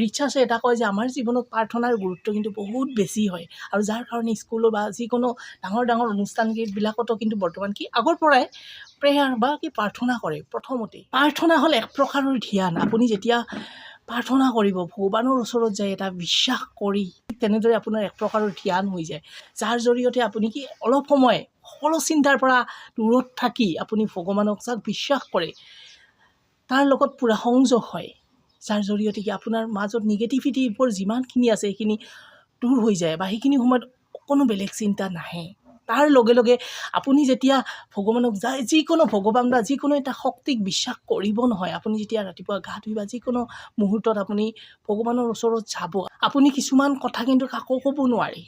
ৰিচাৰ্চে এটা কয় যে আমাৰ জীৱনত প্ৰাৰ্থনাৰ গুৰুত্ব কিন্তু বহুত বেছি হয়। আৰু যাৰ কাৰণে স্কুলত বা যিকোনো ডাঙৰ ডাঙৰ অনুষ্ঠানবিলাকতো কিন্তু বৰ্তমান কি আগৰ পৰাই প্ৰেয়াৰ বা কি প্ৰাৰ্থনা কৰে। প্ৰথমতে প্ৰাৰ্থনা হ'ল এক প্ৰকাৰৰ ধ্যান। আপুনি যেতিয়া প্ৰাৰ্থনা কৰিব, ভগৱানৰ ওচৰত যায় এটা বিশ্বাস কৰি, তেনেদৰে আপোনাৰ এক প্ৰকাৰৰ ধ্যান হৈ যায়, যাৰ জৰিয়তে আপুনি কি অলপ সময় সকলো চিন্তাৰ পৰা দূৰত থাকি আপুনি ভগৱানক যাক বিশ্বাস কৰে, তাৰ লগত পূৰা সংযোগ হয়, যাৰ জৰিয়তে কি আপোনাৰ মাজত নিগেটিভিটিবোৰ যিমানখিনি আছে, সেইখিনি দূৰ হৈ যায় বা সেইখিনি সময়ত অকণো বেলেগ চিন্তা নাহে। তাৰ লগে লগে আপুনি যেতিয়া ভগৱানক যায়, যিকোনো ভগৱান বা যিকোনো এটা শক্তিক বিশ্বাস কৰিব নহয়, আপুনি যেতিয়া ৰাতিপুৱা গা ধুই বা যিকোনো মুহূৰ্তত আপুনি ভগৱানৰ ওচৰত যাব, আপুনি কিছুমান কথা কিন্তু কাকো ক'ব নোৱাৰে,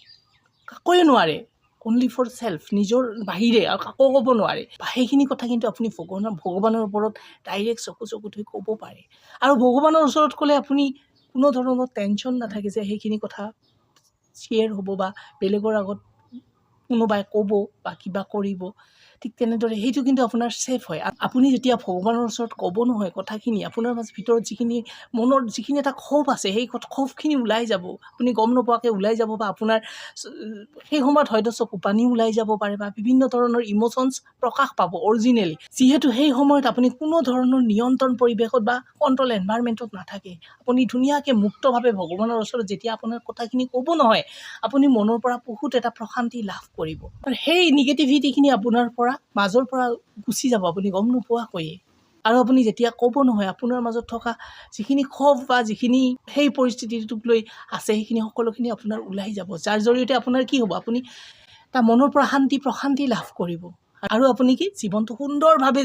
কাকোৱে নোৱাৰে, অনলি ফৰ চেল্ফ, নিজৰ বাহিৰে আৰু কাকো ক'ব নোৱাৰে। বা সেইখিনি কথা কিন্তু আপুনি ভগৱানৰ ওপৰত ডাইৰেক্ট চকু চকু থৈ ক'ব পাৰে। আৰু ভগৱানৰ ওচৰত ক'লে আপুনি কোনো ধৰণৰ টেনশ্যন নাথাকে যে সেইখিনি কথা শ্বেয়াৰ হ'ব বা বেলেগৰ আগত কোনোবাই ক'ব বা কিবা কৰিব। ঠিক তেনেদৰে সেইটো কিন্তু আপোনাৰ ছেফ হয়। আপুনি যেতিয়া ভগৱানৰ ওচৰত ক'ব নহয় কথাখিনি, আপোনাৰ মাজ ভিতৰত যিখিনি মনৰ যিখিনি এটা খৌফ আছে, সেই খৌফখিনি ওলাই যাব, আপুনি গম নোপোৱাকৈ ওলাই যাব। বা আপোনাৰ সেই সময়ত হয়তো চকু পানী ওলাই যাব পাৰে বা বিভিন্ন ধৰণৰ ইম'চনছ প্ৰকাশ পাব অৰিজিনেলি, যিহেতু সেই সময়ত আপুনি কোনো ধৰণৰ নিয়ন্ত্ৰণ পৰিৱেশত বা কণ্ট্ৰল এনভাইৰমেণ্টত নাথাকে। আপুনি ধুনীয়াকৈ মুক্তভাৱে ভগৱানৰ ওচৰত যেতিয়া আপোনাৰ কথাখিনি ক'ব নহয়, আপুনি মনৰ পৰা বহুত এটা প্ৰশান্তি লাভ কৰিব আৰু সেই নিগেটিভিটিখিনি আপোনাৰ পৰা মাজৰ পৰা গুচি যাব আপুনি গম নোপোৱাকৈয়ে। আৰু আপুনি যেতিয়া ক'ব নহয়, আপোনাৰ মাজত থকা যিখিনি খৌফ বা যিখিনি সেই পৰিস্থিতিটোক লৈ আছে, সেইখিনি সকলোখিনি আপোনাৰ ওলাই যাব, যাৰ জৰিয়তে আপোনাৰ কি হ'ব? আপুনি তাৰ মনৰ পৰা শান্তি প্ৰশান্তি লাভ কৰিব আৰু আপুনি কি জীৱনটো সুন্দৰভাৱে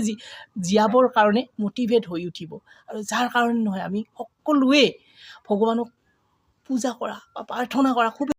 জীয়াবৰ কাৰণে মটিভেট হৈ উঠিব। আৰু যাৰ কাৰণে নহয় আমি সকলোৱে ভগৱানক পূজা কৰা বা প্ৰাৰ্থনা কৰা খুবেই